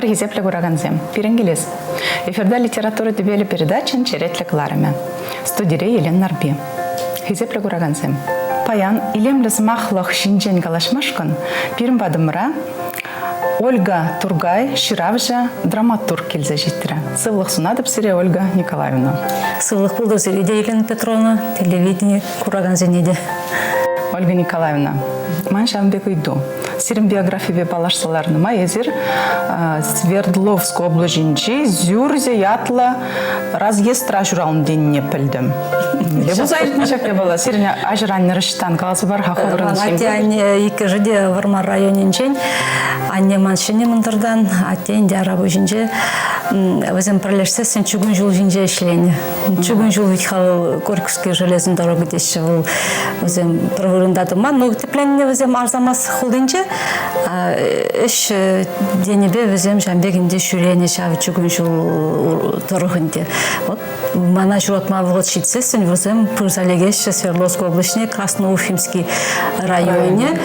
хисеплӗ куракансем, пирӗн килес. Эфирта литература тӗпелӗ передачин черетлӗ кӑларӑмӗ. Студире Елена Нарпи. Хисеплӗ куракансем, паян илемлӗ сӑмахлӑх ҫинчен калаҫмашкӑн пирӗн патӑмӑра Ольга Тургай ҫыравҫӑ, драматург килсе ҫитрӗ. Сывлӑх сунатӑп сире, Ольга Николаевна. Сывлӑх пултӑр сире те, Елена Петровна, телевидени куракансене те. Ольга Николаевна, ман ҫавӑн пек ыйту. Сирӗн биографипе паллашса ларнӑ май эсир Свердловск облаҫӗнчи Зюрзе ятлӑ разъездра ҫуралнӑ тенине пӗлтӗм. Мӗнле пулса иртнӗ ҫак япала? Сирӗн аҫӑр-аннӗр ӑҫтан каласа пар-ха хӑвӑрӑн Атте-анне иккӗшӗ те Вӑрмар районӗнчен. Анне ман Ҫӗнӗ Мӑнтӑртан, атте ӗнтӗ Арапуҫӗнче. Вӗсем пӗрлешсессӗн чукун ҫул ҫинче ӗҫленӗ. Чукун ҫул вӗт-ха вӑл Горьковский железный дорога теҫҫӗ вӑл. Вӗсем пӗр вырӑнта тӑман. Ну, тӗпленнӗ вӗсем Арзамас хулинче. Ӗҫ тенипе вӗсем ҫавӑн пек ӗнтӗ ҫӳренӗ ҫав чукун ҫул тӑрӑх ӗнтӗ. Вот мана ҫуратма вӑхӑт ҫитсессӗн вӗсем пырса лекеҫҫӗ Свердловск облаҫне, Красноуфимский районне,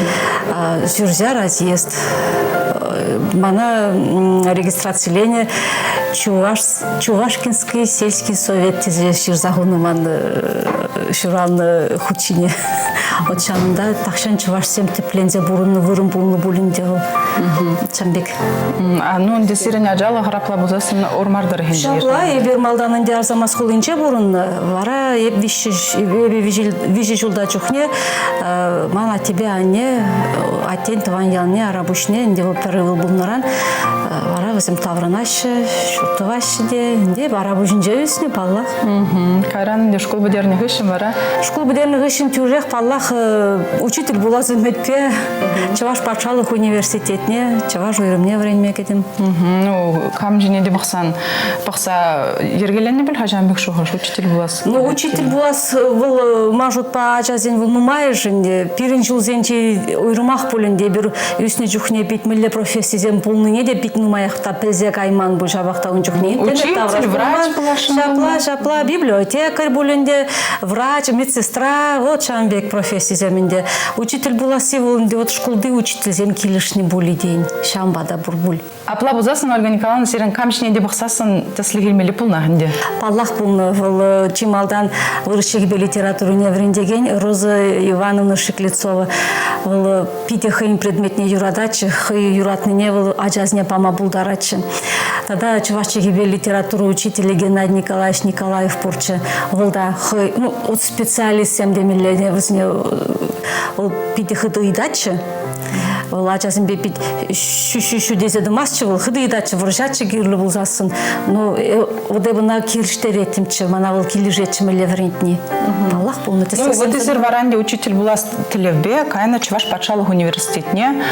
Сюрзя разъезд. Мана регистрациленӗ Чуваш, Чувашкинский сельский совет тесе ҫырса хунӑ ман ҫуралнӑ хут ҫине. Вот ҫавӑнта тахҫан чӑвашсем тӗпленсе пурӑннӑ вырӑн пулнӑ пулин те вӑл. Ҫавӑн пек. А, ну, ӗнтӗ сирӗн ачалӑх апла пулсассӑн Урмар тӑрӑхӗнче. Ҫапла, эпир малтан ӗнтӗ Арзамас хулинче пурӑннӑ. Вара эп эпӗ виҫӗ ҫулта чухне ман аттепе анне аттен тӑван ялне Арапуҫне ӗнтӗ вӑл пӗр ывӑл пулнӑран вара вӗсем таврӑнаҫҫӗ, ҫурт тӑваҫҫӗ те. Ӗнтӗ эп Арапуҫӗнче ӳснӗ, паллах. Кайран ӗнтӗ шкул пӗтернӗ хыҫҫӑн вара? Шкул пӗтернӗ хыҫҫӑн тӳрех, паллах, учитель пулас ӗмӗтпе Чӑваш патшалӑх университетне чӑваш уйрӑмне вӗренме кӗтӗм. Ну, кам ҫине те пӑхсан, пӑхса йӗркеленнӗ пуль-ха ҫавӑн пек шухӑш, учитель пулас. Ну, учитель пулас вӑл ман шутпа ачасен вӑл нумайӑшӗ ӗнтӗ. Пирӗн ҫулсенчи уйрӑмах пуль ӗнтӗ эпир ӳснӗ чухне пит мӗнле профессисем пулнине те пит нумаях та пӗлсе кайман пуль ҫапах та ун чухне. Учитель, врач пуласшӑн. Ҫапла, ҫапла, библиотекарь пуль ӗнтӗ, врач, медсестра, вот ҫавӑн пек профессисем ӗнтӗ. Учитель пуласси вӑл ӗнтӗ вот шкулти учительсем килӗшнӗ пуль тен, ҫавӑнпа та пур пуль. Апла пулсассӑн, Ольга Николаевна, сирӗн кам ҫине те пӑхсассӑн тӗслӗх илмелле пулнах ӗнтӗ. Паллах пулнӑ. Вӑл чи малтан вырӑс чӗлхипе литературине вӗрентекен Роза Ивановна Шеклецова. Вӑл питӗ хӑйӗн предметне юрататчӗ, хӑй юратнине вӑл ачасене пама пултаратчӗ. Тата чӑваш чӗлхипе литература учителӗ Геннадий Николаевич Николаев пурччӗ. Вӑл та хӑй, ну, вот специалистсем темелле вӗсене вӑл питӗ хытӑ ыйтатчӗ. Вӑл ачасемпе пит ҫӳ-ҫӳ-ҫӳ тесе тӑмастчӗ вӑл, хытӑ ыйтатчӗ, вӑрҫатчӗ кирлӗ пулсассӑн. Ну, вот эп ӑна килӗштереттӗмччӗ, мана вӑл килӗшетчӗ мӗнле вӗрентни. Паллах, пулнӑ Ну, вот эсир вара ӗнтӗ учитель пулас тӗллевпе кайнӑ Чӑваш патшалӑх университетне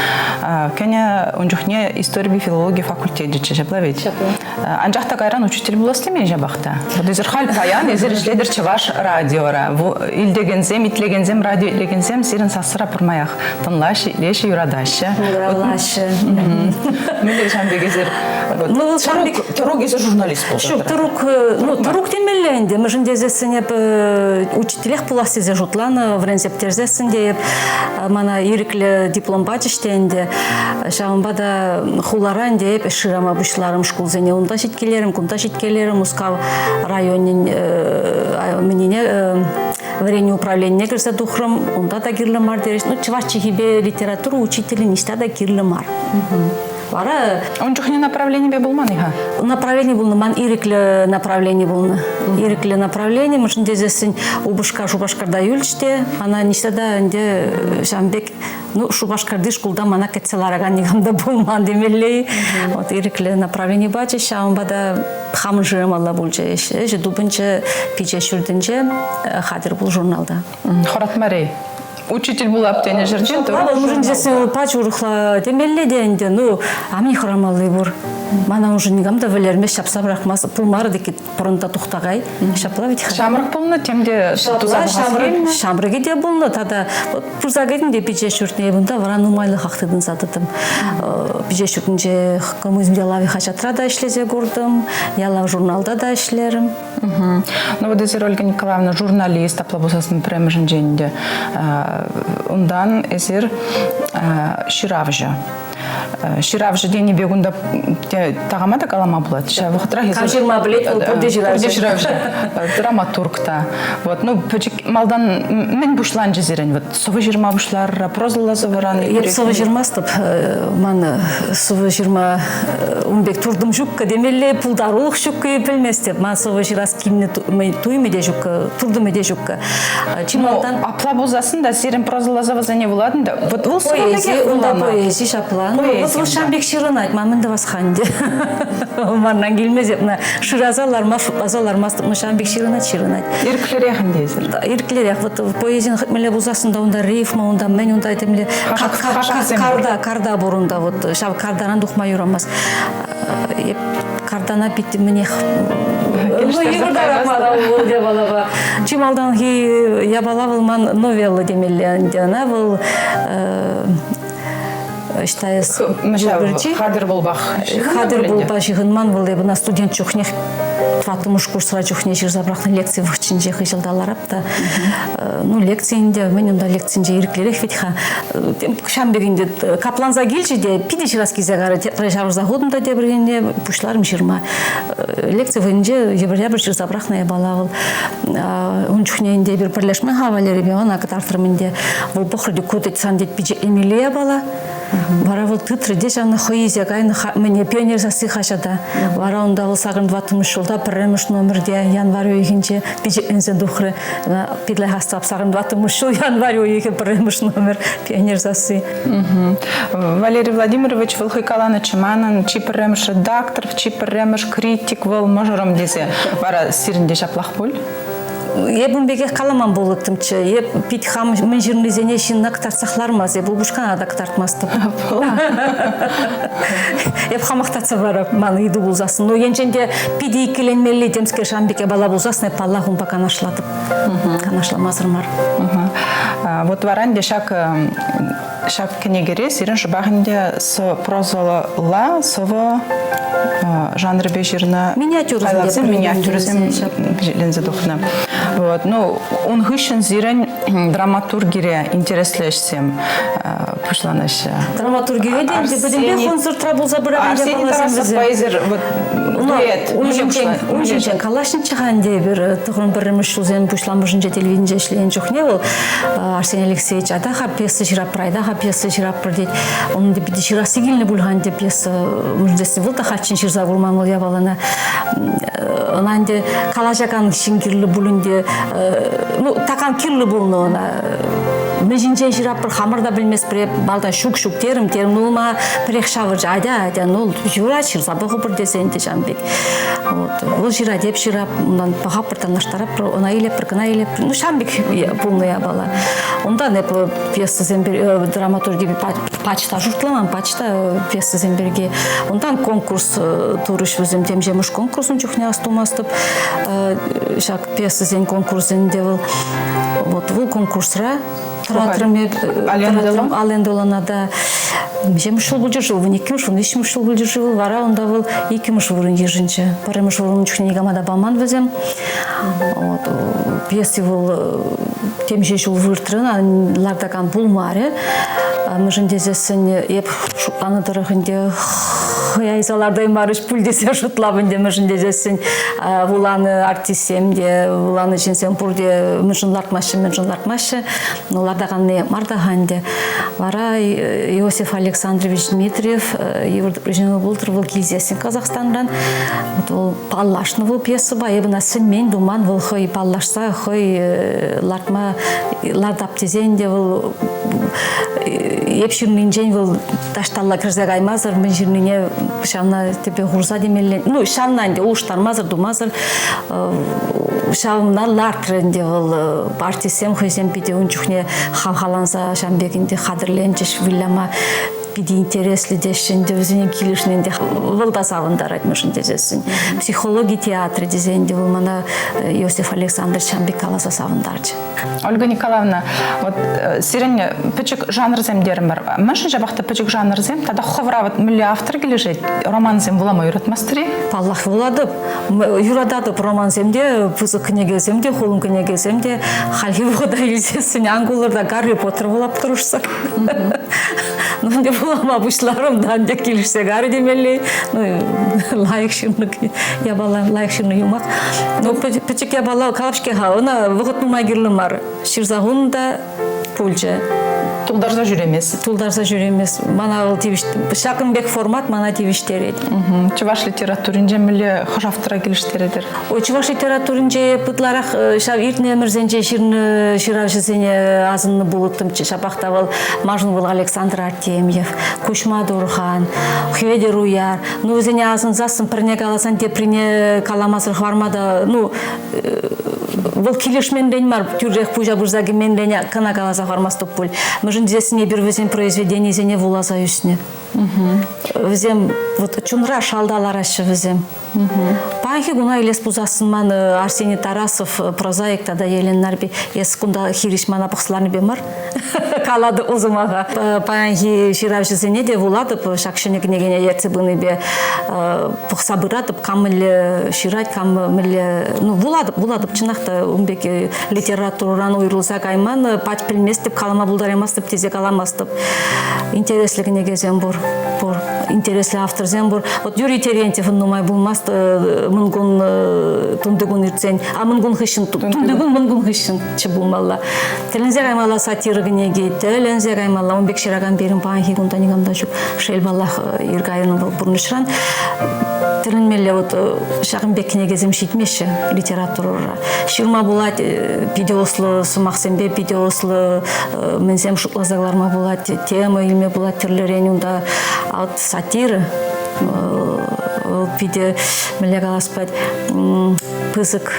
кӗнӗ ун чухне историпе филологи факультетӗччӗ, ҫапла ведь? Ҫапла. Анчах та кайран учитель пулас темен ҫапах та. Вот эсир халь паян эсир ӗҫлетӗр Чӑваш радиора. Илтекенсем, итлекенсем, радио итлекенсем сирӗн сассӑра пӗрмаях тӑнлаҫҫӗ, итлеҫҫӗ, юратаҫҫӗ. Юратаҫҫӗ. Мӗнле ҫавӑн пек эсир? Ну, ҫавӑн пек Тӑрук эсир журналист пулса Ҫук, тӑрук, ну, тӑрук темелле ӗнтӗ. Мӗншӗн тесессӗн эп учителех пулас тесе шутланӑ, вӗренсе пӗтерсессӗн те эп мана ирӗклӗ диплом пачӗҫ те ӗнтӗ. Ҫавӑнпа та хулара ӗнтӗ эп шырама пуҫларӑм шкулсене. Унта ҫиткелерӗм, кунта ҫиткелерӗм. Мускав районӗн мӗнне вӗренӳ управленине кӗрсе тухрӑм. Унта та кирлӗ мар терӗҫ. Ну, чӑваш чӗлхипе литература учителӗ ниҫта та кирлӗ мар. Вара Ун чухне направленипе пулман-и-ха? Направлени пулнӑ, ман ирӗклӗ направлени пулнӑ. Ирӗклӗ направлени, мӗншӗн тесессӗн упӑшка Шупашкарта юлчӗ те, ӑна ниҫта та ӗнтӗ ҫавӑн пек Ну, Шупашкарти шкулта мана кӗтсе ларакан никам та пулман темелле. Вот ирӗклӗ направлени пачӗ, ҫавӑнпа та хамӑн шырамалла пулчӗ ӗҫ. Ӗҫӗ тупӑнчӗ пичет ҫуртӗнче, хатӗр пул журналта. Хӑратмарӗ. Учитель пулап тенӗ ҫӗртен Ҫапла, уншӑн тесен пач урӑхла темелле те ӗнтӗ. Ну, а мӗн хӑрамалли пур? Мана уншӑн никам та вӗлермест, ҫапса пӑрахмасть. Пулмарӗ таки пӑрӑнта тухтакай. Ҫапла вӗт-ха. Ҫамрӑк пулнӑ, тем те туса пӑхас килнӗ. Ҫамрӑкӗ те пулнӑ тата пырса кӗтӗм те пичет ҫуртне кунта вара нумайлӑхах тытӑнса тӑтӑм. Пичет ҫуртӗнче «Коммунизм ялавӗ» хаҫатра та ӗҫлесе куртӑм, «Ялав» журналта та ӗҫлерӗм. Ну вот эсир, Ольга Николаевна, журналист, апла пулсассӑн пӗрремӗшӗнчен те. Унтан эсир ҫыравҫӑ. Ҫыравҫӑ тенипе кунта такама та калама пулать. Ҫав вӑхӑтрах Кам ҫырма пӗлет, вӑл пурте ҫыравҫӑ. Пурте ҫыравҫӑ. Драматург та. Вот, ну, пӗчӗк малтан мӗн пуҫланчӗ сирӗн? Вот сӑвӑ ҫырма пуҫларӑр, прозӑлла сӑвӑран? Эп сӑвӑ ҫырмастӑп. Ман сӑвӑ ҫырма ун пек туртӑм ҫуккӑ темелле, пултарулӑх ҫуккӑ пӗлместӗп. Ман сӑвӑ ҫырас килнӗ туйӑмӗ те ҫуккӑ, туртӑмӗ те ҫуккӑ. Чи малтан Апла пулсассӑн та сирӗн прозӑлла сӑвӑсене вулатӑн та вот вӑл сӑвӑ поэзи, унта поэзи ҫапла. Ну, вот вӑл ҫам пек ҫырӑнать, ман мӗн тӑвас-ха ӗнтӗ. Манран килмест, мына шыраса ларма, шутласа лармастӑп, ну ҫам пек ҫырӑнать, ҫырӑнать. Ирӗклӗрех ӗнтӗ эсир. Ирӗклӗрех. Вот поэзин хӑть мӗнле пулсассӑн та унта рифма, унта мӗн, унта темле карта, карта пур унта, вот ҫав картаран тухма юрамасть. Эп картана пит мӗнех йывӑртарах мана вӑл япалапа. Чи малтанхи япала вӑл ман новелла темелле ӗнтӗ. Ӑна вӑл ӑҫта эс хатӗр пулпах хатӗр пулпа ҫыхӑнман вӑл эп ӑна студент чухнех тӑваттӑмӗш курсра чухне ҫырса пӑрахнӑ лекци вӑхӑтӗнче хыҫалта ларап та ну лекци ӗнтӗ мӗн унта лекцинче ирӗклерех вӗт-ха ҫам пек ӗнтӗ капланса килчӗ те питӗ ҫырас килсе карӗ тепре ҫавӑрса хутӑм та тепӗр енне пуҫларӑм ҫырма лекци вӑхӑтӗнче йӑпӑр-япӑр ҫырса пӑрахнӑ япала вӑл ун чухне ӗнтӗ эпир пӗрлешмен-ха Валерипе ӑна кӑтартрӑм ӗнтӗ вӑл пӑхрӗ те ку тет сан тет пичетлемелле япала Вара вӑл тытрӗ те ҫавна хӑй илсе кайнӑ мӗне Пионер сасси хаҫата. Вара унта вӑл сакӑн тӑваттӑмӗш ҫулта пӗрремӗш номерте январь уйӑхӗнче пичетленсе тухрӗ. Питлӗх астап сакӑн тӑваттӑмӗш ҫул январь уйӑхӗ пӗрремӗш номер Пионер сасси. Валерий Владимирович вӑл хӑй каланӑччӗ манӑн чи пӗрремӗш редактор, чи пӗрремӗш критик вӑл мӑшӑрӑм тесе. Вара сирӗн те ҫаплах пуль? Эп ун пекех каламан пулӑттӑмччӗ. Эп пит хам мӗн ҫырнисене ҫынна кӑтартсах лармас. Эп упӑшкана та кӑтартмастӑп. Эп хамах татса парап, ман ыйту пулсассӑн. Ну, енчен те питӗ иккӗленмелли темскер ҫавӑн пек япала пулсассӑн, эп паллах унпа канашлатӑп. Канашламасӑр мар. Вот вара ӗнтӗ ҫак ҫак кӗнекере сирӗн шӑпах ӗнтӗ прозӑлла сӑвӑ жанрӗпе ҫырнӑ миниатюрӑсем миниатюрӑсем пичетленсе тухнӑ. Вот. Ну, ун хыҫҫӑн сирӗн драматургире интереслӗ ӗҫсем пуҫланаҫҫӗ. Драматургире те ӗнтӗ пӗтӗмпех унсӑртра пулса пыракан Арсений Тарасов поэзир вот дуэт. Ун ҫинчен, ун ҫинчен калаҫнӑччӗ-ха ӗнтӗ эпир тӑхӑн пӗрремӗш ҫулсен пуҫламӑшӗнче телевиденинче ӗҫленӗ чухне вӑл Арсений Алексеевич ата-ха пьеса ҫыраппӑр, айта-ха пьеса ҫыраппӑр тет. Унӑн питӗ ҫырасси килнӗ пуль-ха ӗнтӗ пьеса. Мӗншӗн вӑл та хальччен ҫырса курман вӑл япалана. Ӑна ӗнтӗ калаҫакан ҫын кирлӗ пуль ӗнтӗ. Ну, такам кирлӗ пулнӑ ӑна. Мӗн ҫинчен ҫыраппӑр, хамӑр та пӗлместпӗр. Малтан ҫук-ҫук терӗм, терӗм. Ну, ма пӗрех ҫавӑрчӗ. Атя, атя, ну, юрать, ҫырса пӑхӑпӑр тесе ӗнтӗ ҫавӑн пек. Вот. Вӑл ҫырать, эп ҫырап, унтан пӑхаппӑр, танлаштараппӑр, ӑна илеппӗр, кӑна илеппӗр. Ну, ҫавӑн пек пулнӑ япала. Унтан эп пьесӑсем, драматурги пач та шутламан, пач та пьесӑсем пирки. Унтан конкурс турӗҫ вӗсем, темҫемӗш конкурс ун чухне астумастӑп. Ҫак пьесӑсен конкурсӗнче вӑл вот вӑл конкурсра тӑратрӑм эп Ален Делона та миҫемӗш ҫул пулчӗ-ши, вуниккӗмӗш, вунвиҫҫӗмӗш ҫул пулчӗ-ши вӑл, вара унта вӑл иккӗмӗш вырӑн йышӑнчӗ. Пӗрремӗш вырӑн чухне никама та паман вӗсем. Вот. Пьеси вӑл темиҫе ҫул выртрӗ, лартакан пулмарӗ. Мӗншӗн тесессӗн эп шутланӑ тӑрӑх ӗнтӗ хӑяйса лартаймарӗҫ пуль тесе шутлап ӗнтӗ, мӗншӗн тесессӗн вуланӑ артистсем те, вуланӑ ҫынсем пурте мӗншӗн лартмаҫҫӗ, мӗншӗн лартмаҫҫӗ. Ну, лартаканни мар та-ха ӗнтӗ. Вара Иосиф Александрович Дмитриев йывӑр тӑприсене пултӑр, вӑл килсессӗн Казахстанран. Вот вӑл паллашнӑ вӑл пьесӑпа, эпӗ ӑна сӗнмен туман, вӑл хӑй паллашса, хӑй лартма лартап тесен те вӑл эп ҫырнинчен вӑл таҫталла кӗрсе каймасӑр мӗн ҫырнине ҫавна тӗпе хурса темелле, ну, ҫавна ӗнтӗ улӑштармасӑр тумасӑр ҫавна лартрӗ ӗнтӗ вӑл артистсем хӑйсем питӗ ун чухне хавхаланса ҫавӑн пек ӗнтӗ хатӗрленчӗҫ выляма питӗ интереслӗ теҫҫӗ ӗнтӗ вӗсене килӗшнӗ ӗнтӗ вӑл та савӑнтарать мӗншӗн тесессӗн психологи театрӗ тесе ӗнтӗ вӑл мана Иосиф Александрович ҫавӑн пек каласа савӑнтарчӗ. Ольга Николаевна, вот сирӗн пӗчӗк жанрсем терӗмӗр. Мӗншӗн ҫапах та пӗчӗк жанрсем тата хӑвӑра вот мӗнле автор килӗшет? Романсем вулама юратмастӑр-и? Паллах, вулатӑп. Юрататӑп романсем те, пысӑк кӗнекесем те, хулӑн кӗнекесем те. Хальхи вӑхӑта илсессӗн ан кулӑр та Гарри Поттер вулап тӑрӑшса. Ну, ӗнтӗ Вулама пуҫларӑм та ӗнтӗ килӗшсе карӗ темелле. Ну, лайӑх ҫырнӑ япала, лайӑх ҫырнӑ юмах. Ну, пӗчӗк япала калап-ҫке-ха, ӑна вӑхӑт нумай кирлӗ мар. Ҫырса хунӑ та пулчӗ. Тултарса ҫӳремес. Тултарса ҫӳремес. Мана вӑл тивӗҫ... Ҫакӑн пек формат мана тивӗҫтерет. Чӑваш литературинче мӗнле хӑш автора килӗштеретӗр? Чӑваш литературинче ытларах ҫав иртнӗ ӗмӗрсенче ҫырнӑ ҫыравҫӑсене асӑннӑ пулӑттӑмччӗ. Ҫапах та вӑл маншӑн вӑл Александр Артемьев, Куҫма Турхан, Хветӗр Уяр. Ну, вӗсене асӑнсассӑн пӗрне каласан теприне каламасӑр хӑварма та, ну, вӑл килӗшменрен мар, тӳрех пуҫа пырса кӗменрен кӑна каласа хӑвармастӑп пуль. Мӗншӗн тесен эпир вӗсен произведенийӗсене вуласа ӳснӗ. Вӗсем вот чунра шалта лараҫҫӗ вӗсем. Паянхи куна илес пулсассӑн ман Арсений Тарасов прозаик тата Елена Нарпи эс кунта хирӗҫ мана пӑхса ларнипе мар калатӑп усӑмаха. Паянхи ҫыравҫӑсене те вулатӑп ҫак ҫӗнӗ кӗнекене ертсе пынипе пӑхса пыратӑп, кам мӗнле ҫырать, кам мӗнле... Ну, вулатӑп, вулатӑп, чӑнах та ун пек литературӑран уйрӑлса кайман, пач пӗлместӗп, калама пултараймастӑп тесе каламастӑп. Интереслӗ кӗнекесем пур, пур. Интереслӗ авторсем пур. Вот Юрий Терентьевӑн нумай пулмасть Мӑнкун тунтикун иртсен, а Мӑнкун хыҫҫӑн, тунтикун Мӑнкун хыҫҫӑнччӗ пулмалла. Тӗлӗнсе каймалла сатира кӗнеки, тӗлӗнсе каймалла. Ун пек ҫыракан пирӗн паянхи кунта никам та ҫук. Шел, паллах, ир кайнӑ вӑл пурнӑҫран. Тӗлӗнмелле вот ҫакӑн пек кӗнекесем ҫитмеҫҫӗ литературӑра. Ҫырма пулать питӗ ӑслӑ сӑмахсемпе, питӗ ӑслӑ мӗнсем шутласа кӑларма пулать, тема илме пулать тӗрлӗрен унта. А вот сатира вӑл питӗ, мӗнле калас пулать, пысӑк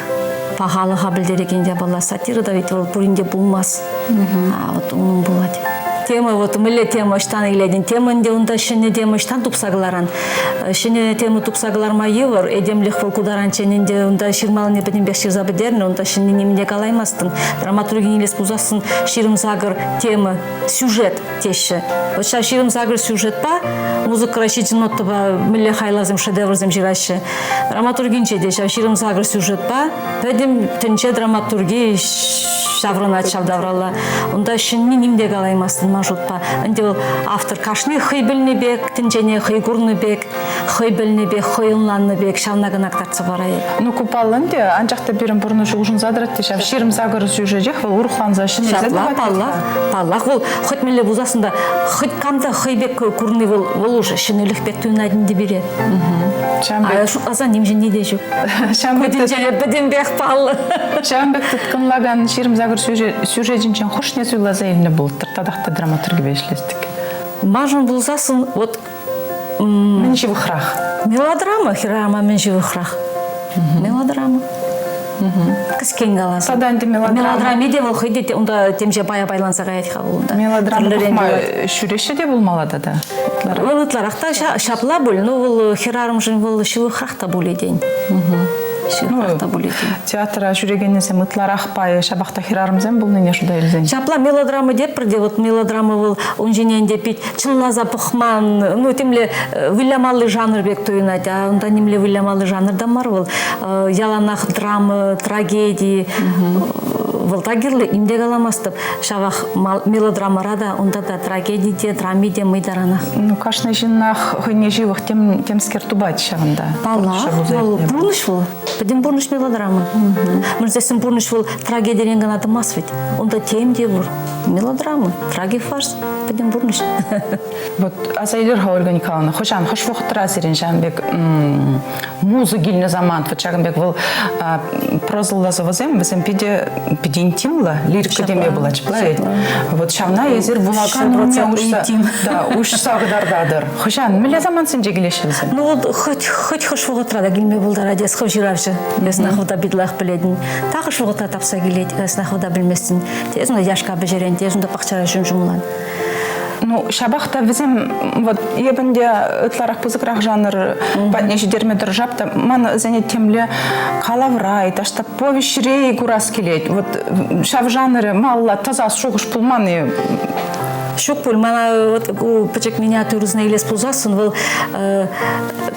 пахалӑха пӗлтерекен япала. Сатира та ведь вӑл пурин те пулмасть. А вот унӑн пулать. Тема вот мӗнле тема ӑҫтан илетӗн? Тема ӗнтӗ унта ҫӗнӗ тема ӑҫтан тупса кӑларан? Ҫӗнӗ тема тупса кӑларма йывӑр. Этемлӗх вӑл ку таранччен ӗнтӗ унта ҫырмаллине пӗтӗмпех ҫырса пӗтернӗ, унта ҫӗнни нимӗн те калаймастӑн. Драматургине илес пулсассӑн 28 тема, сюжет теҫҫӗ. Вот ҫав 28 сюжетпа музыкӑра ҫичӗ нотӑпа мӗнле хайлавсем, шедеврсем ҫыраҫҫӗ. Драматургинче те ҫав 28 сюжетпа пӗтӗм тӗнче драматурги ҫаврӑнать ҫав тавралла. Унта ҫӗнни ним те калаймастӑн ман шутпа. Ӗнтӗ вӑл автор кашни хӑй пӗлнӗ пек, тӗнчене хӑй курнӑ пек, хӑй пӗлнӗ пек, хӑй ӑнланнӑ пек ҫавна кӑна кӑтартса парать. Ну, ку паллӑ ӗнтӗ, анчах та пирӗн пурнӑҫ улшӑнса тӑрать те ҫав 28 сюжечех вӑл урӑхланса ҫӗнелсе Ҫапла, паллах, паллах. Вӑл хӑть мӗнле пулсассӑн та хӑть кам та хӑй пек курни вӑл, вӑл уже ҫӗнӗлӗх пек туйӑнать ӗнтӗ пире. Ҫавӑн пек шутласан ним ҫӗнни те ҫук. Ҫавӑн пек тӗнчере пӗтӗмпех паллӑ. Ҫавӑн пек тыткӑнлакан 28 сюжечӗнчен хӑшне суйласа илнӗ пултӑр татах та драматургипе ӗҫлес тӗк? Маншӑн пулсассӑн вот Мӗн ҫывӑхрах? Мелодрама, хӗрарӑма мӗн ҫывӑхрах? Мелодрама. Кӗскен каласан. Тата ӗнтӗ мелодрама. Мелодрами те вӑл хӑй те унта темҫе пая пайланса каять-ха вӑл унта. Мелодрама пӑхма ҫӳреҫҫӗ те пулмалла тата. Вӑл ытларах та ҫапла пуль, но вӑл хӗрарӑмшӑн вӑл ҫывӑхрах та пулӗ тен. Ҫывӑхрах та пулӗ тен. Театра ҫӳрекеннисем ытларах пайӗ ҫапах та хӗрарӑмсем пулнине шута илсен. Ҫапла мелодрама тетпӗр те, вот мелодрама вӑл ун ҫине ӗнтӗ пит чӑнласа пӑхман, ну, темле вылямалли жанр пек туйӑнать, а унта нимле вылямалли жанр та мар вӑл. Яланах драма, трагеди, вӑл та кирлӗ, ним те каламастӑп. Ҫавах мелодрамӑра та, унта та трагеди те, драми те мӑй таранах. Ну, кашни ҫыннах хӑйне ҫывӑх тем, темскер тупать ҫавӑнта. Паллах, вӑл пурнӑҫ вӑл. Пӗтӗм пурнӑҫ мелодрама. Мӗншӗн пурнӑҫ вӑл трагедирен кӑна тӑмасть вӗт. Унта тем те пур. Мелодрама, трагифарс, пӗтӗм пурнӑҫ. Вот аса илер-ха, Ольга Николаевна, хӑҫан, хӑш вӑхӑтра сирӗн ҫавӑн пек муза килнӗ самант, вот ҫакӑн пек вӑл прозӑлла сӑвӑсем, вӗсем питӗ, питӗ интимлӑ, лирика теме пулать, ҫапла ведь? Вот ҫавна эсир вулакан умне уҫса, да, уҫса кӑтартатӑр. Хӑҫан, мӗнле самантсенче килеҫҫӗ вӗсем? Ну вот хоть, хоть хӑш вӑхӑтра та килме пултарать эс хӑв ҫыравҫӑ. Эс нахвӑта пит лайӑх пӗлетӗн. Тахӑш вӑхӑтра тапса килет, эс нахвӑта пӗлместӗн. Эс унта яшка пӗҫерен, эс унта пахчара ҫум ҫумлан. Ну, ҫапах та вӗсем вот эп ӗнтӗ ытларах пысӑкрах жанр патне ҫитерме тӑрӑшап та ман вӗсене темле калавра и таҫта повеҫре курас килет. Вот ҫав жанрӗ малалла тӑсас шухӑш пулман-и? Ҫук пуль, мана вот ку пӗчӗк миниатюрӑсене илес пулсассӑн вӑл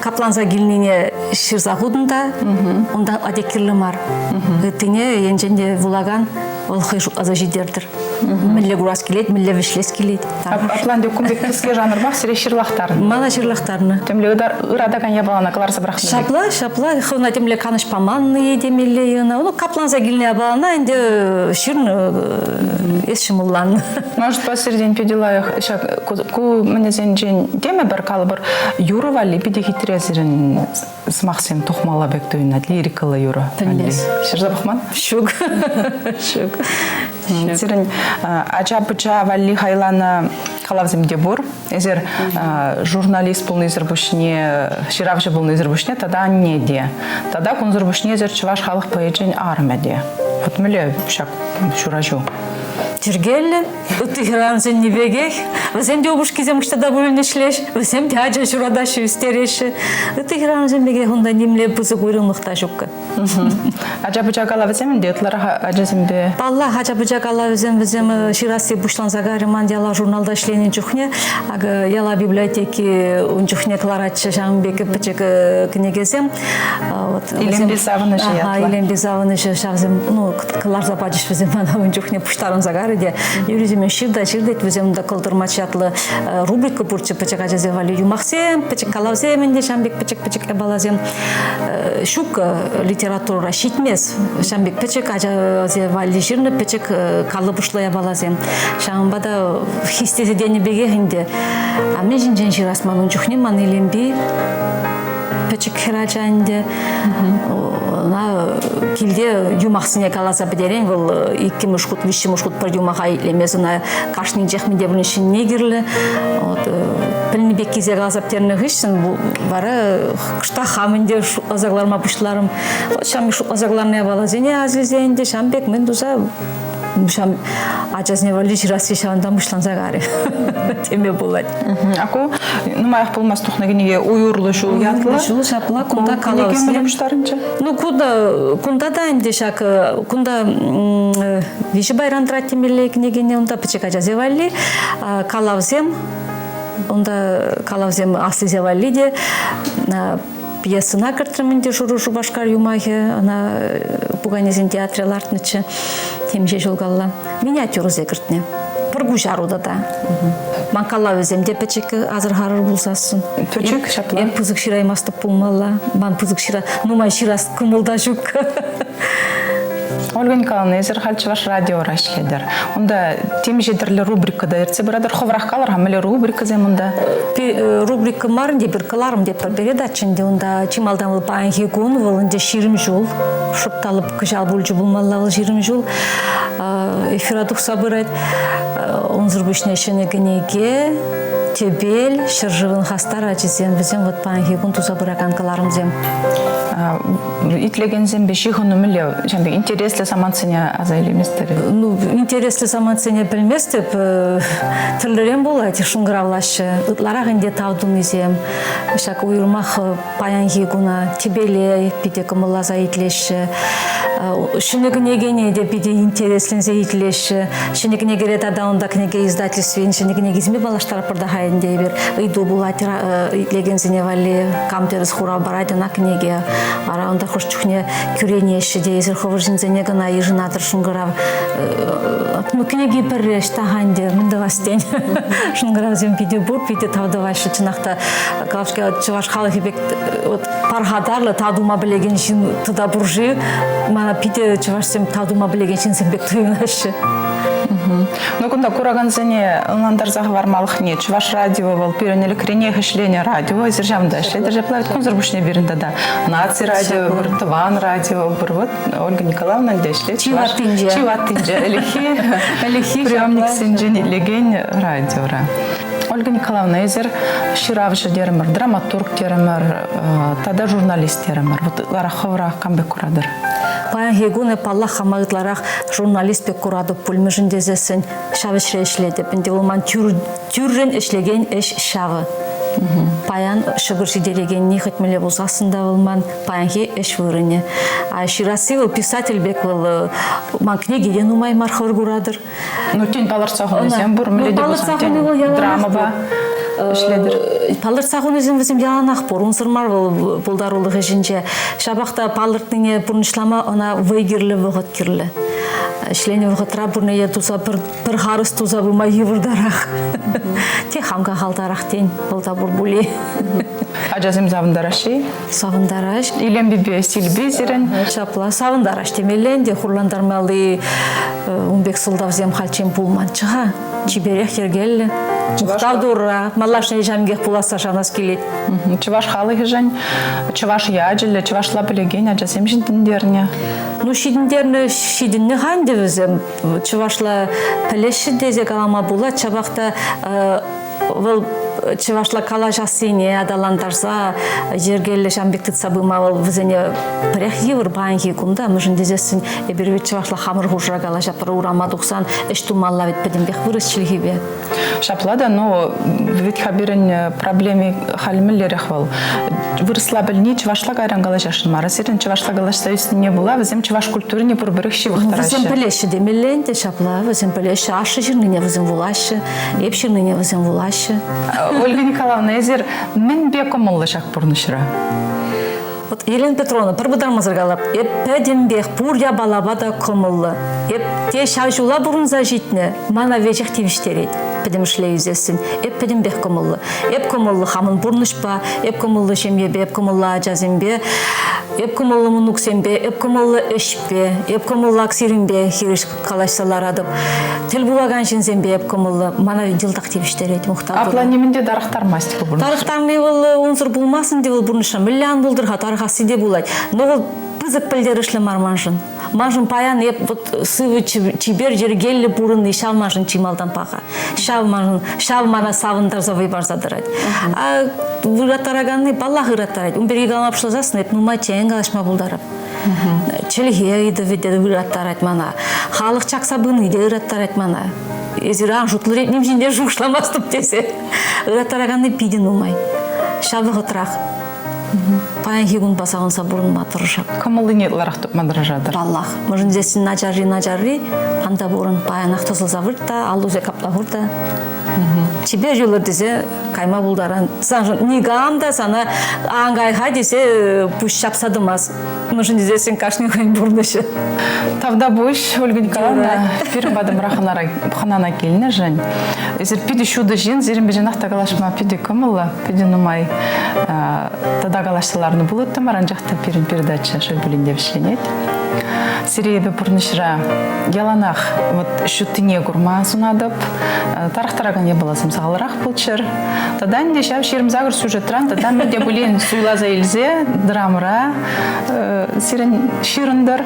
капланса килнине ҫырса хутӑн та унтан ате кирлӗ мар. Ыттине енчен те вулакан. Вӑл хӑй шутласа ҫитертӗр. Мӗнле курас килет, мӗнле вӗҫлес килет. Атлантик кун пек кӗске жанрпах сире ҫырлахтарнӑ. Мана ҫырлахтарнӑ. Темле ыратакан япалана кӑларса пӑрахнӑ. Ҫапла, ҫапла. Хӑвна темле канӑҫ паманни темелле ӑна. Ну, капланса килнӗ япалана ӗнтӗ ҫырнӑ, эс ҫӑмӑлланнӑ. Может, сиртен питӗ лайӑх ҫак ку мӗнесенчен темӗпӗр калӑпӑр юрӑ валли питӗ хитре сирӗн сӑмахсем тухмалла пек туйӑнать лирикӑллӑ юрӑ. Пӗлмес. Ҫырса пӑхман? Ҫук. Ҫук. Сирӗн ача-пӑча валли хайланӑ калавсем те пур. Эсир журналист пулнисӗр пуҫне, ҫыравҫӑ пулнисӗр пуҫне тата анне те. Тата кунсӑр пуҫне эсир чӑваш халӑх поэчӗн арӑмӗ те. Вот мӗнле ҫак ҫураҫу? Йӗркеллӗ. Ытти хӗрарӑмсенни пекех. Вӗсем те упӑшкисем ӑҫта та пулин ӗҫлеҫ, вӗсем те ача ҫуратаҫҫӗ, ӳстереҫҫӗ. Ытти хӗрарӑмсем пекех унта нимле пысӑк уйрӑмлӑх та ҫуккӑ. Ача-пӑча калавӗсем ӗнтӗ ытларах ачасемпе? Паллах, ача-пӑча калавӗсем вӗсем ҫырасси пуҫланса кайрӗ ман яла журналта ӗҫленӗ чухне. Акӑ яла библиотеки ун чухне кӑларатчӗ ҫавӑн пек пӗчӗк кӗнекесем. Вот, Илемпе савӑнӑҫӗ ятлӑ. Илемпе савӑнӑҫӗ ҫавсем, ну, кӑларса пачӗҫ вӗсем мана ун чухне пуҫтарӑнса карӗ те. Юрисеме ҫыр та ҫыр тет вӗсем унта кӑлтӑрмач ятлӑ рубрика пурччӗ пӗчӗк ачасем валли юмахсем, пӗчӗк калавсем ӗнтӗ ҫавӑн пек пӗчӗк-пӗчӗк япаласем. Ҫук литературӑра ҫитмест. Ҫавӑн пек пӗчӗк ачасем валли ҫырнӑ пӗчӗк калӑпӑшлӑ япаласем. Ҫавӑнпа та хистесе тенӗ пекех ӗнтӗ. А мӗн ҫинчен ҫырас ман ун чухне ман Илемпи пӗчӗк хӗрача ӗнтӗ. Ӑна килте юмахсене каласа пӗтерен вӑл иккӗмӗш хут, виҫҫӗмӗш хут пӗр юмаха итлемес ӑна кашнинчех мӗн те пулин ҫӗнни кирлӗ. Вот, пӗлнӗ пек килсе каласа пӗтернӗ хыҫҫӑн вара кӑштах хам ӗнтӗ шутласа кӑларма пуҫларӑм. Вот ҫам шутласа кӑларнӑ япаласене аса ӗнтӗ ҫам пек мӗн туса ҫам ачасене валли ҫырасси ҫавӑнтан пуҫланса карӗ теме пулать. А ку нумаях пулмасть тухнӑ кӗнеке «Уй урлӑ ҫул» ятлӑ. Ҫул ҫапла кунта калавсем. Кӗнеке пуҫтарӑнчӗ? Ну кунта кунта та ӗнтӗ ҫак кунта виҫӗ пайран тӑрать темелле кӗнекене унта пӗчӗк ачасем валли калавсем унта калавсем аслисем валли те пьесӑна кӗртрӗм ӗнтӗ Шурӑ Шупашкар юмахӗ ӑна пуканесен театрӗ лартнӑччӗ темиҫе ҫул калла. Миниатюрӑсем кӗртнӗ. Пӗр куҫару тата. Ман калавӗсем те пӗчӗк асӑрхарӑр пулсассӑн. Пӗчӗк, ҫапла. Эп пысӑк ҫыраймастӑп пулмалла. Ман пысӑк ҫыра, нумай ҫырас кӑмӑл та ҫук. Ольга Николаевна, эсир халь Чӑваш радиора ӗҫлетӗр. Унта темиҫе тӗрлӗ рубрика та ертсе пыратӑр. Хӑвӑрах калӑр-ха, мӗнле рубрикӑсем унта? Рубрика мар ӗнтӗ, пӗр кӑларӑм тетпӗр передача ӗнтӗ унта. Чи малтан вӑл паянхи кун, вӑл ӗнтӗ 20 ҫул. Шӑп та лӑп кӑҫал пулчӗ пулмалла вӑл 20 ҫул. Эфира тухса пырать. Унсӑр пуҫне ҫӗнӗ кӗнеке, тӗпел, ҫӗршывӑн хастар ачисем, вӗсем вот паянхи кун туса пыракан кӑларӑмсем. Итлекенсемпе ҫыхӑну мӗнле? Ҫавӑн пек интереслӗ самантсене аса илместӗр? Ну, интереслӗ самантсене пӗлместӗп. Тӗрлӗрен пулать, шӑнкӑравлаҫҫӗ. Ытларах ӗнтӗ тав тунисем. Ҫак уйрӑмах паянхи куна тӗпеле питӗ кӑмӑлласа итлеҫҫӗ. Ҫӗнӗ кӗнекене те питӗ интересленсе итлеҫҫӗ. Ҫӗнӗ кӗнекере тата унта кӗнеке издательствин ҫӗнӗ кӗнекисемпе паллаштарӑпӑр та-ха ӗнтӗ эпир. Ыйту пулать итлекенсене валли, кам тӗрӗс хурав парать ӑна кӗнеке. Вара унта хӑш чухне кӳренеҫҫӗ те эсир хӑвӑр ҫынсене кӑна йышӑнатӑр шӑнкӑрав. Ну, кӗнеки пӗрре ӑҫта-ха ӗнтӗ, мӗн тӑвас тен. Шӑнкӑравсем питӗ пур, питӗ тав тӑваҫҫӗ. Чӑнах та чӑваш халӑхӗ пек вот пархатарлӑ тав тума пӗлекен ҫын тата пур-ши? Мана питӗ чӑвашсем тав тума пӗлекен ҫынсем пек туйӑнаҫҫӗ. Ну, кунта куракансене ӑнлантарса хӑвармалӑхне Чӑваш радио вӑл пирӗн ӗлӗкренех ӗҫленӗ радио, эсир ҫавӑнта ӗҫлетӗр ҫапла вӗт кунсӑр пуҫне пирӗн тата наци радио пур, тӑван радио пур. Вот Ольга Николаевна ӗнтӗ ӗҫлет. Чи ваттинче. Чи ваттинче. Ӗлӗкхи, ӗлӗкхи приемниксенчен илекен радиора. Ольга Николаевна, эсир ҫыравҫӑ терӗмӗр, драматург терӗмӗр, тата журналист терӗмӗр. Вот ытларах хӑвӑрах кам пек куратӑр? Паянхи кун паллах, хама ытларах журналист пек куратӑп пулмӗшӗн тесессӗн ҫав ӗҫре ӗҫлетӗп. Ӗнтӗ вӑл ман тӳррӗн ӗҫлекен ӗҫ ҫавӑ. Паян ҫӑкӑр ҫитерекенни хӑть мӗнле пулсассӑн та вӑл ман паянхи ӗҫ вырӑнӗ. А ҫырасси вӑл писатель пек вӑл ман кӗнеке те нумай мар хӑвӑр куратӑр. Ну, тен, палӑртса хунисем пур, мӗнле те пулсан, тен, драмӑпа ӗҫлетӗр. Палӑртса хунисем вӗсем яланах пур, унсӑр мар вӑл пултарулӑх ӗҫӗнче. Ҫапах та палӑртнине пурнӑҫлама ӑна вӑй кирлӗ, вӑхӑт кирлӗ. Ӗҫленӗ вӑхӑтра пурне туса пӗр, пӗр харӑс туса пыма йывӑртарах. Те хам кахалтарах тен, вӑл та пур пуле. Ачасем савӑнтараҫҫӗ-и? Савӑнтараҫ. Илемпипе Силпи сирӗн? Ҫапла, савӑнтараҫ темелле ӗнтӗ, хурлантармалли ун пек сӑлтавсем хальччен пулманччӗ-ха. Чиперех йӗркеллӗ. Мухтав Турра, малашне ҫамкех пуласса шанас килет. Чӑваш халӑхӗшӗн чӑваш ячӗллӗ, чӑвашла пӗлекен ачасем ҫитӗнтернӗ. Ну, ҫитӗнтернӗ, ҫитӗннӗ-ха ӗнтӗ вӗсем. Чӑвашла пӗлеҫҫӗ тесе калама пулать, ҫапах та вӑл чӑвашла калаҫассине аталантарса йӗркеллӗ ҫам пек тытса пыма вӑл вӗсене пӗрех йывӑр паянхи кунта, мӗншӗн тесессӗн эпир вӗт чӑвашла хамӑр хушӑра калаҫатпӑр, урама тухсан ӗҫ тумалла вӗт пӗтӗмпех вырӑс чӗлхипе. Ҫапла та, ну, вӗт-ха пирӗн проблеми халь мӗнлерех вӑл? Вырӑсла пӗлни чӑвашла кайран калаҫасшӑн мар. Сирӗн чӑвашла калаҫса ӳснине пула вӗсем чӑваш культурине пурпӗрех ҫывӑх тӑраҫҫӗ. Вӗсем пӗлеҫҫӗ темелле ӗнтӗ ҫапла, вӗсем пӗлеҫҫӗ. Ашшӗ ҫырнине вӗсем вулаҫҫӗ, эп ҫырнине вӗсем вулаҫҫӗ. Ольга Николаевна, эсир мӗнпе кӑмӑллӑ ҫак пурнӑҫра? Вот Елена Петровна, пӗр пытармасӑр калап, эп пӗтӗмпех пур япалапа та кӑмӑллӑ. Эп те ҫав ҫула пурӑнса ҫитнӗ, мана веҫех тивӗҫтерет. Пӗтӗмӗшле илсессӗн, эп пӗтӗмпех кӑмӑллӑ. Эп кӑмӑллӑ хамӑн пурнӑҫпа, эп кӑмӑллӑ ҫемьепе, эп кӑмӑллӑ ачасемпе, эп кӑмӑллӑ мӑнуксемпе, эп кӑмӑллӑ ӗҫпе, эп кӑмӑллӑ аксирӗнпе хирӗҫ калаҫса ларатӑп. Тӗл пулакан ҫынсемпе эп кӑмӑллӑ. Мана йӑлтах тивӗҫтерет, мухтав. Апла нимӗн те тарӑхтармасть ку пурнӑҫ. Тарӑхтарни вӑл унсӑр пулмасть ӗнтӗ вӑл пурнӑҫра. Мӗнле ан пултӑр-ха, тарӑхасси те пулать. Но вӑл пысӑк пӗлтерӗшлӗ мар маншӑн. Маншӑн паян эп вот сывӑ, чипер, йӗркеллӗ пурӑнни ҫав маншӑн чи малтан паха. Ҫав маншӑн, ҫав мана савӑнтарса вӑй парса тӑрать. А ыраттараканни паллах ыраттарать. Ун пирки калама пуҫласассӑн эп нумайччен калаҫма пултарап. Чӗлхе ыйтӑвӗ те ыраттарать мана. Халӑх чакса пыни те ыраттарать мана. Эсир ан шутлӑр, ним ҫинчен шухӑшламастӑп тесе. Ыраттараканни питӗ нумай. Ҫав вӑхӑтрах паянхи кунпа савӑнса пурӑнма тӑрӑшап. Кӑмӑллине ытларах тупма тӑрӑшатӑр. Паллах. Мӑшӑн тесен начарри начарри, ан та пурӑн. Паянах тӑсӑлса вырт та, аллусе капла хур та. Чипер юлӑр тесе кайма пултаран. Саншӑн никам та сана ан кай-ха тесе пуҫ ҫапса тӑмасть. Мӗншӗн тесессӗн кашни хӑйӗн пурнӑҫӗ. Тавтапуҫ, Ольга Николаевна, пирӗн патӑмра хӑнана килнӗшӗн. Эсир питӗ ҫутӑ ҫын, сирӗнпе чӑнах та калаҫма питӗ кӑмӑллӑ, питӗ нумай тата калаҫса ларнӑ пулӑттӑмӑр, анчах та пирӗн передача шел пулин те вӗҫленет. Сире эпӗ пурнӑҫра яланах вот ҫуттине курма сунатӑп. Тарӑхтаракан япаласем сахалрах пулччӑр. Тата ӗнтӗ ҫав 28 сюжетран тата мӗн те пулин суйласа илсе драмӑра сирӗн ҫырӑнтӑр.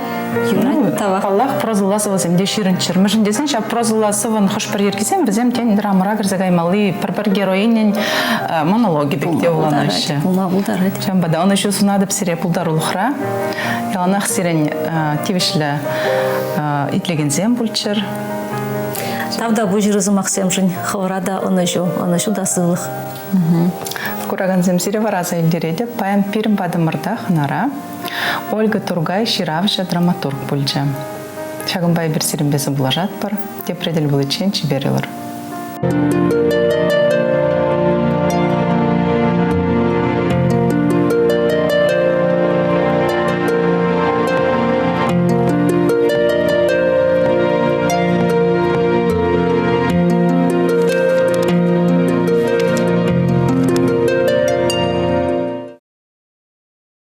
Юрать, тавах. Паллах, прозӑлла сӑвӑсем те ҫырӑнччӑр. Мӗншӗн тесен ҫав прозӑлла сӑвӑн хӑш-пӗр йӗркисем вӗсем тен драмӑра кӗрсе каймалли пӗр-пӗр героинӗн монологӗ пек те вуланаҫҫӗ. Пулма пултарать. Ҫавӑнпа та ӑнӑҫу сунатӑп сире пултарулӑхра. Яланах сирӗн тивӗҫлӗ итлекенсем пулччӑр. Тавтапуҫ ырӑ сӑмахсемшӗн. Хӑвӑра та ӑнӑҫу, ӑнӑҫу та сывлӑх. Куракансем сире вара аса илтеретӗп. Паян пирӗн патӑмӑрта хӑнара Ольга Тургай ҫыравҫӑ, драматург пулчӗ. Ҫакӑнпа эпир сирӗнпе сывпуллашатпӑр. Тепре тӗл пуличчен чипер юлӑр.